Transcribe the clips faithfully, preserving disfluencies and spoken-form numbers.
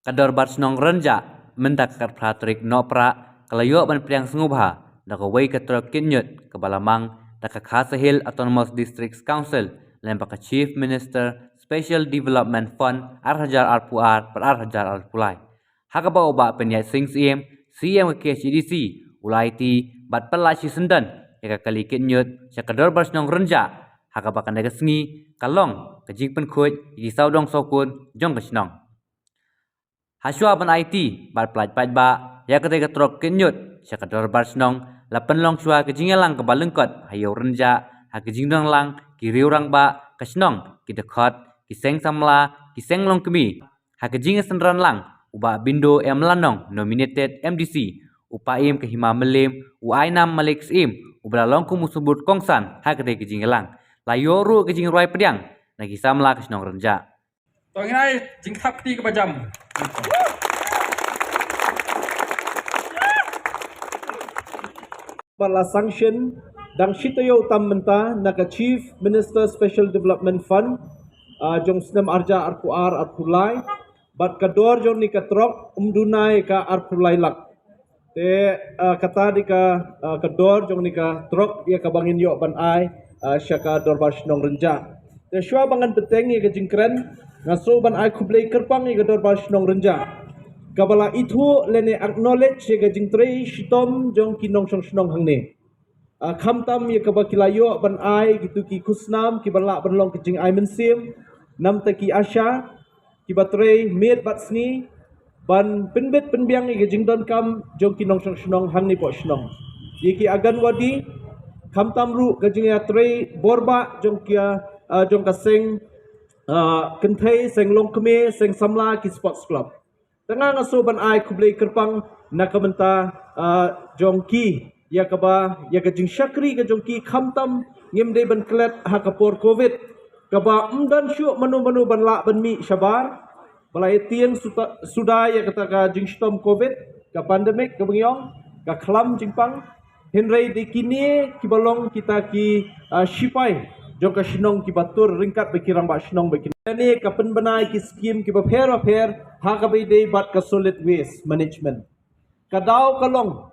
Ka Dorbar Shnong Rynjah mynta ka khatphra tarik Nohprah ka la ïoh ban pdiang sngewbha da kawei ka trok kit ñiut kaba la mang da ka Khasi Hills Autonomous Districts Council lem bad ka Chief Minister Special Development Fund ar hajar arphew ar bad ar hajar arphew lai. Ha kaba u Bah Pynïaid Sing Syiem, C E M ka K H A D C, u la aiti bad pynlait shisyndon ïa ka kali kit ñiut sha ka Dorbar Shnong Rynjah, ha kaba kane ka sngi ka long ka jingpynkhuid ïa ki sawdong sawkun jong ka shnong. Hashwa ban aiti bad pynlait paidbah ïa katei ka trok kit ñiut sha ka Dorbar Shnong, la pynlong shwa ka jingïalang kaba lyngkot ha Ïew Rynjah ha ka jingdon lang ki riew rangbah ka shnong, ki dkhot, ki seng samla, ki seng longkmie. Ha ka jingïasynran lang, u Bah Bindo M Lanong, nominated M D C, u Paiem ka Hima Mylliem, u Ainam Malik Syiem, uba la long kum u symbud kongsan ha katei ka jingïalang, la ïoh ruh ka jingrwai pdiang na ki samla ka shnong Rynjah. To ngin ai jingthap kti kaba jam. Ba la sanction dang shi taïew tam mynta na ka Chief Minister Special Development Fund, ah, jong snem ar hajar arphew ar arphew lai, bad ka dor jong kane ka trok ym duna ïa ka arphew lai lak. Te, ah, kata dei ka, ah, ka dor jong kane ka trok ïa kaba ngin ïoh ban ai, ah, sha ka Dorbar Shnong Rynjah. Te shwa ba ngan bteng ïa ka jingkren, nga sngew ban ai khublei kyrpang ïa ka Dorbar Shnong Rynjah, kaba la ithuh lane acknowledge ïa ka jingtrei shitom jong ki nongshong shnong hangne. Ah, khamtam ïa kaba ki la ïoh ban ai kito ki khusnam kiba lah ban long ka jingai mynsiem namar ki ASHA, kiba trei miet bad sngi ban pynbit pynbiang ïa ka jingdonkam jong ki nongshong shnong hangne poh shnong. Ïa ki Anganwadi, khamtam ruh ka jingïatrei borbah jong ki, ah, jong ka seng, ah, kynthei, seng longkmie, seng samla, ki sports club. Te nga sngew ban ai khublei kyrpang na ka bynta, ah, jong ki ïa kaba, ïa ka jingshakri ka jong ki, khamtam ngim dei ban klet ha ka por covid, kaba ym don shuh mano mano ban lah ban mih shabar. Ba la ïatieng suda, suda ïa kata ka jingshitom covid, ka pandemic kaba ngi ong, ka khlam jingpang. Hynrei dei kine kiba long kita ki, ah, shipai jong ka shnong kiba tur ryngkat bad ki rangbah shnong bad kine. Kane ka pynbna ïa ki skim kiba pher bapher ha kaba ïadei bad ka solid waste management. Ka daw ka long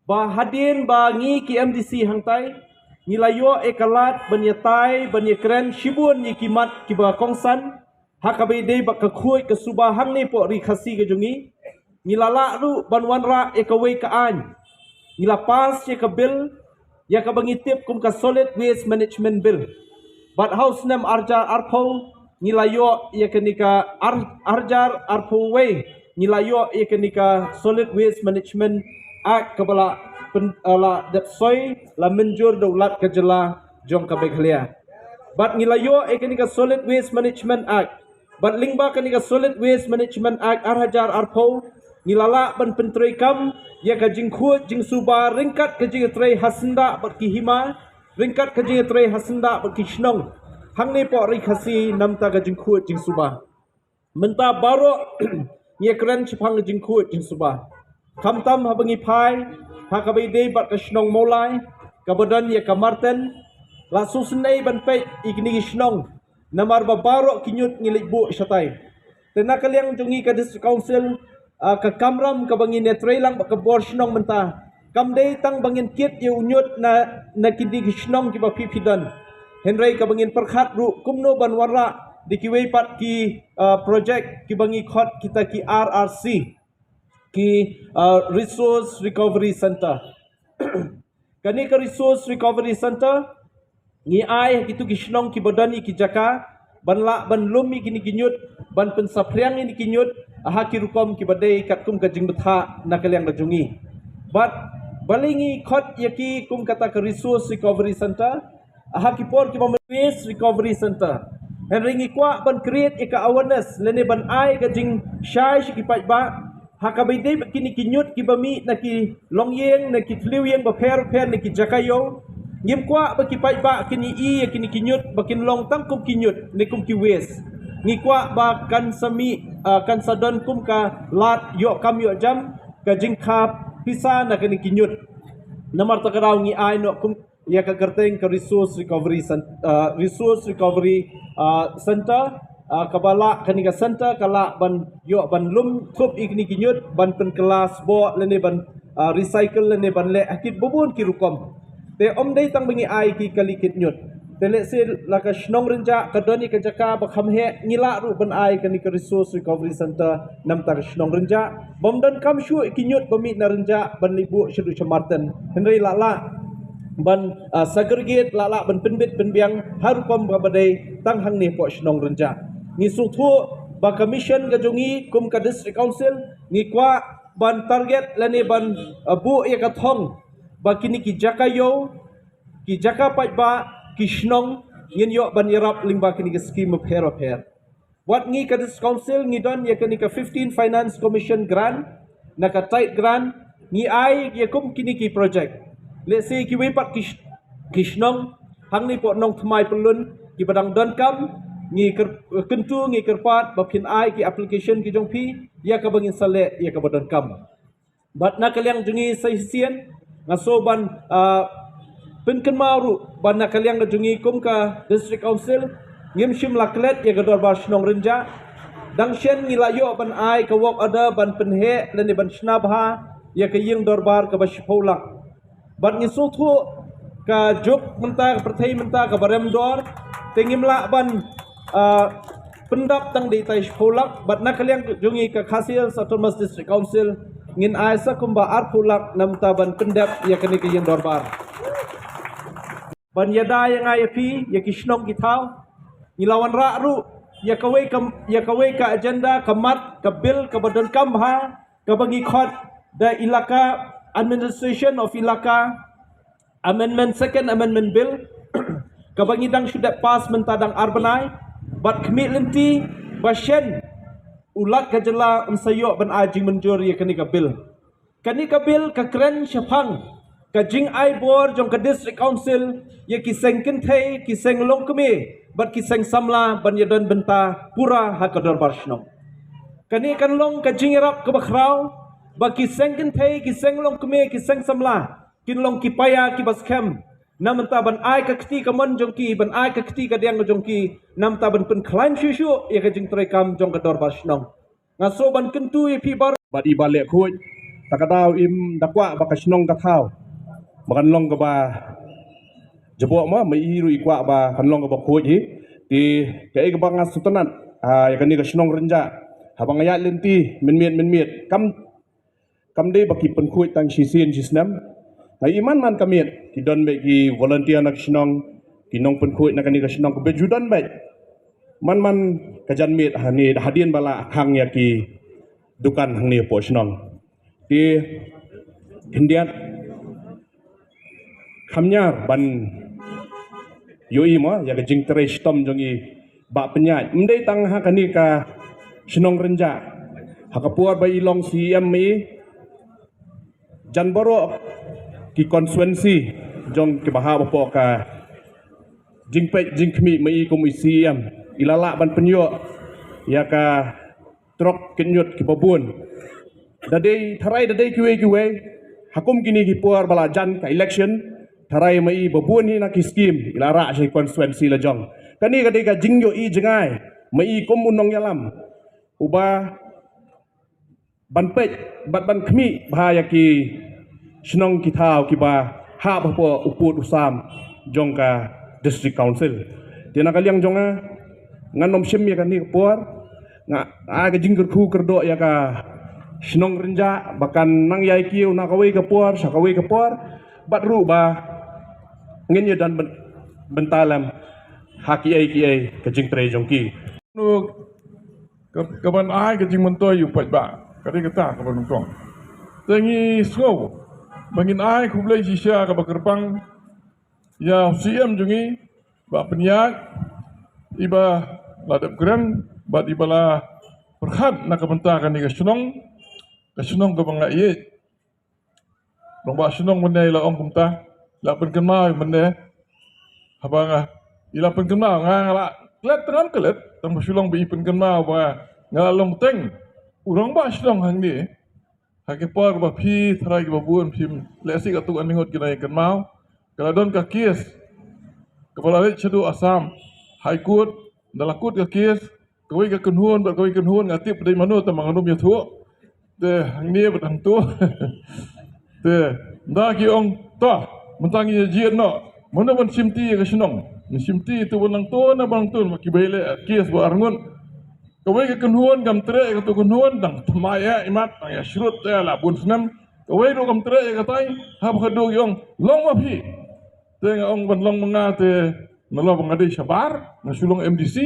ba hadien ba ngi ki MDC hangtai ngi la ïoh ïa ka lad ban ïatai ban ïakren shibun ïa ki mat kiba kongsan ha kaba ïadei bad ka khuid ka suba hangne poh Ri Khasi ka jong ngi. Ngi la lah ruh ban wanrah ïa kawei ka aiñ. Ngi la pass ïa ka bill ïa kaba ngi tip kum ka Solid Waste Management Bill. Bad ha u snem ar hajar arphew ngi la ïoh ïa kane ka ar-, ar hajar arphew wei ngi la ïoh ïa kane ka Solid Waste Management Act kaba la pyn-, eh, la dep soi, la mynjur da u Lat ka jylla jong ka Meghalaya. Bad ngi la ïoh ïa kane ka Solid Waste Management Act. Bad lyngba kane ka Solid Waste Management Act ar hajar arphew, ngi la lah ban pyntreikam ïa ka jingkhuid jingsuba ryngkat ka jingïatrei ha syndah bad ki hima, ryngkat ka jingïatrei ha syndah bad ki shnong hangne poh Ri Khasi namar ka jingkhuid jingsuba. Mynta baroh ngi ïakren shaphang ka jingkhuid jingsuba. Khamtam haba ngi phai ha kaba ïadei bad ka shnong Mawlai kaba don ïa ka Marten, la sngewsynei ban peit ïa kine ki shnong. Namar ba baroh ki ñiut ngi leit buh shatai. Te na ka liang jong ngi ka District Council, ah, ka kamram kaba ngin ïatrei lang bad ka bor shnong mynta kam dei tang ba ngin kit ïa u ñiut na, na kine ki shnong kiba phi phi don. Hynrei kaba ngin pyrkhat ruh kumno ban wanrah da kiwei pat ki, ah, project kiba ngi khot kita ki R R C, ki, ah, Resource Recovery Center. Kane ka Resource Recovery Center ngi ai ha kito ki shnong kiba don ïa ki jaka ban lah ban lum ïa kine ki ñiut, ban pynsaphriang ïa kine ki ñiut ha ki rukom kiba dei katkum ka jingbthah na ka liang ka jong ngi. Bad balei ngi khot ïa ki kum kata ka Resource Recovery Center? Ha ki por kiba myn-, Waste Recovery Center. Hynrei ngi kwah ban create ïa ka awareness lane ban ai ka jingshai sha ki paidbah ha kaba ïadei bad kine ki ñiut kiba mih na ki longïing, na ki thliew ïing bapher bapher, na ki jaka ïew. Ngim kwah ba ki paidbah kin ïohi ïa kine ki ñiut ba kin long tang kum ki ñiut ne kum ki waste. Ngi kwah ba kan sa mih, ah, kan sa don kum ka lad ïoh kam ïoh jam, ka jingkha pisa na kine ki ñiut. Namar kata ka daw ngi ai noh kum ïa ka kyrteng ka Resource Recovery Cen-, ah, Resource Recovery, ah, Center. ah, kaba lah kane ka center ka lah ban ïoh ban lum thup ïa kine ki ñiut ban pynkylla sboh lane ban, ah, recycle lane ban leh ha kit ba bun ki rukom. Te ym dei tang ba ngi ai ki kali kit ñiut. Te lehse la ka shnong Rynjah ka don ïa ka jaka ba kham heh, ngi lah ruh ban ai kane ka resource recovery center namta ka shnong Rynjah. Bym donkam shuh ki ñiut ba mih na Rynjah ban leit buh shaduh sha Marten. Hynrei la lah ban, ah, segregate, la lah ban pynbit pynbiang ha rukom kaba dei tang hangne hapoh shnong Rynjah. Ngi sngewthuh ba ka mission ka jong ngi kum ka District Council ngi kwah ban target lane ban, ah, buh ïa ka thong ba kine ki jaka ïew, ki jaka paidbah, ki shnong ngin ïoh ban ïarap lyngba kine ki skim bapher bapher. Wat ngi ka District Council ngi don ïa kane ka fifteen Finance Commission grant na ka TIDE grant, ngi ai ïa kum kine ki project. Lehse kiwei pat ki sh-, ki shnong hangne hapoh Nongthymmai Pyllun kiba dang donkam, ngi kyn-, kyntu, ngi kyrpad ba phin ai ki application ki jong phi ïa kaba ngin sa leh ïa kaba donkam. Bad na ka liang jong ngi sa shisien nga sngew ban, ah, pynkynmaw ruh ba na ka liang ka jong ngi kum ka District Council ngim shym la klet ïa ka dorbar shnong Rynjah. Dang shen ngi la ïoh ban ai ka work order ban pynheh lane ban shna bha ïa ka ïing dorbar kaba shiphew lak. Bad ngi sngewthuh ka juk mynta, ka pyrthei mynta kaba rem dor, te ngim lah ban, ah, pyndap tang dei tai shiphew lak. Bad na ka liang jong ngi ka Khasi Hills Autonomous District Council ngin ai sa kumba arphew lak namta ban pyndep ïa kane ka ïing dorbar. Ban ïada ïa nga ïa phi ïa ki shnong ki thaw, ngi la wanrah ruh ïa kawei ka, ïa kawei ka agenda, ka mat, ka bill kaba donkam bha kaba ngi khot da Elaka, Administration of Elaka Amendment, Second Amendment Bill, kaba ngi dang shu dep pass mynta dang ar bnai, bad khmih lynti ba shen u Lat ka jylla un sa ïoh ban ai jingmynjur ïa kane ka bill. Kane ka bill ka kren shaphang ka jingai bor jong ka District Council ïa ki seng kynthei, ki seng longkmie bad ki seng samla ban ïadon bynta pura ha ka dorbar shnong. Kane kan long ka jingïarap kaba khraw ba ki seng kynthei, ki seng longkmie, ki seng samla kin long ki paia kiba skhem na bynta ban ai ka kti kamon jong ki, ban ai ka kti kadiang jong ki, na bynta ban pynkhlaiñ shuh shuh ïa ka jingtrei kam jong ka dorbar shnong. Nga sngew ban kyntu ïa phi baroh. Bad iba leh khuid, ta ka daw im da kwah ba ka shnong ka thaw ba kan long kaba jaboh, ma, ma i ruh i kwah ba kan long kaba khuid hi. Te kaei kaba nga sngewtynnat, ah, ïa kane ka shnong Rynjah, haba nga ïaid lynti mynmiet mynmiet, kam kam dei ba ki pynkhuid tang shisien shisnem. Nga i man man ka miet ki don beit ki volunteer na ka shnong, ki nongpynkhuid na kane ka shnong kiba ju don beit. Man man ka janmiet hangne hadien ba la khang ïa ki dukan hangne hapoh shnong. Te khyndiat kham ñiar ban ïohi mo ïa ka jingtrei shitom jong i Bah Pynïaid. Ym dei tang ha kane ka shnong Rynjah, ha ka por ba i long C E M ma i, jan baroh ki constituency jong kiba hap hapoh ka jingpeit jingkhmih ma i kum i C E M, i la lah ban pynïoh ïa ka trok kynñiut kiba bun. Da dei tharai da dei kiwei kiwei, ha kum kine ki por ba la jan ka election, tharai ma i ba bun hi na ki skim i la rah sha ki constituency la jong. Kane ka dei ka jingïohi jngai ma i kum u nongïalam uba ban peit bad ban khmih bha ïa ki shnong ki thaw kiba hap hapoh u pud u sam jong ka District Council. Te na ka liang jong nga, ngan ym shim ïa kane ka por, nga ai ka jingkyrkhu kyrdoh ïa ka shnong Rynjah ba kan nang ïai kiew na kawei ka por sha kawei ka por, bad ruh ba ngin ïa don byn-, bynta lem ha kiei kiei ka jingtrei jong ki. Ka, ka ban ai ka jingmyntoi ïa u paidbah ka dei kata ka ban nyngkong. Te ngi sngew ba ngin ai khublei shisha kaba kyrpang ïa u C M jong ngi, Bah Pynïaid, iba la dep kren bad iba la pyrkhat na ka bynta kane ka shnong, ka shnong kaba nga ïeit. Rangbah shnong mynne i la ong kumta, i la pynkynmaw mynne. Haba nga, i la pynkynmaw, nga, nga la klet tang, ngam klet, tang ba shu long ba i pynkynmaw ba nga la long teng u rangbah shnong hangne. Ha ki por ba phi tharai kiba bun phim lehse katto katne ngut ki nang ïakynmaw, ka la don ka case kaba la leit shaduh Assam High Court, da la kut ka case, kawei ka kynhun bad kawei ka kynhun, nga tip dei mano te ma ngan ym ïathuh. Te hangne bad hangto. Te nda ki ong, to, mynta ngi ïa jied noh. Mano ban shimti ïa ka shnong? Ngi shimti ïa uto ba nangto na ba nangto, ma ki ba ïaleh case ba arngut. Kawei ka kynhun kam treh ïa kato kynhun, dang thymmai eh imat, dang ïa shrut eh la bun snem. Kawei ruh kam treh ïa katai, haba khadduh ki ong, long ma phi. Te nga ong ban long ma nga te, nalor ba nga dei shabar, nga shu long M D C.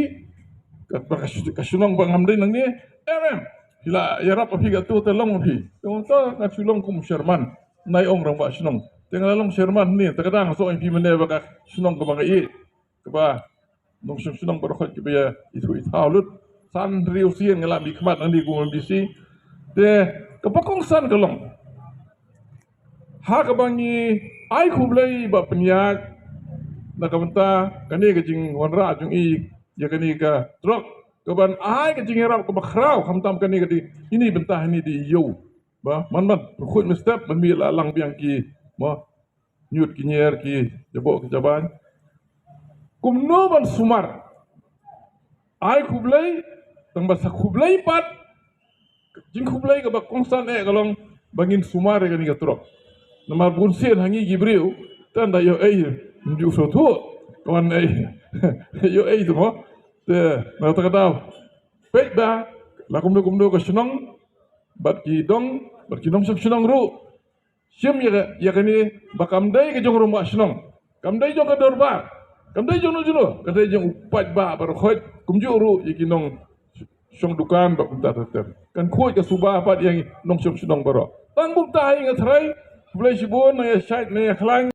Ka, ka, ka shnong ba ngam dei nangne, em, em. Phi la ïarap ma phi kato te long ma phi. Te nga ong, to nga shu long kum chairman. Nai ong rangbah shnong. Te nga la long chairman hangne, te ka dang soh ïa phi mynne ba ka shnong kaba nga ïeit, kaba nongshong shnong baroh khoit kiba ïa ithuh ithaw lut. San hynriew sien nga la mihkhmat nangne kum M D C. Te kaba kongsan ka long, ha kaba ngi ai khublei ba pynïaid na ka bynta kane ka jingwanrah jong i ïa kane ka truck, kaban ai ka jingïarap kaba khraw, khamtam kane ka dei, ine i bynta, ine i dei ïew. Ba man man, pynkhuid mynstep ban mih la lang biang ki, mo, ñiut ki ñier, ki jaboh ki jabaiñ. Kumno ban sumar? Ai khublei, tang ba sa khublei pat. Jingkhublei kaba kongsan eh ka long ba ngin sumar ïa kane ka truck. Namar bun sien ha ngi ki briew, tang da ïoh ei, ym ju sngewthuh, ka wan ei. Ïoh ei tu mo. Te na kata ka daw, peit da la kumno kumno ka shnong bad ki dong, bad ki nongshong shnong ruh. Shim ïa ka, ïa kane ba kam dei ka jong u rangbah shnong, kam dei jong ka dorbar, kam dei jong no jong no, ka dei jong u paidbah baroh khoit, kumjuh ruh ïa ki nongshong dukan bad kumta ter ter. Kan khuid ka suba pat ïa ngi nongshong shnong baroh. Tang kumta hi nga tharai, khublei shibun, nang ïa shait nang ïa khlaiñ.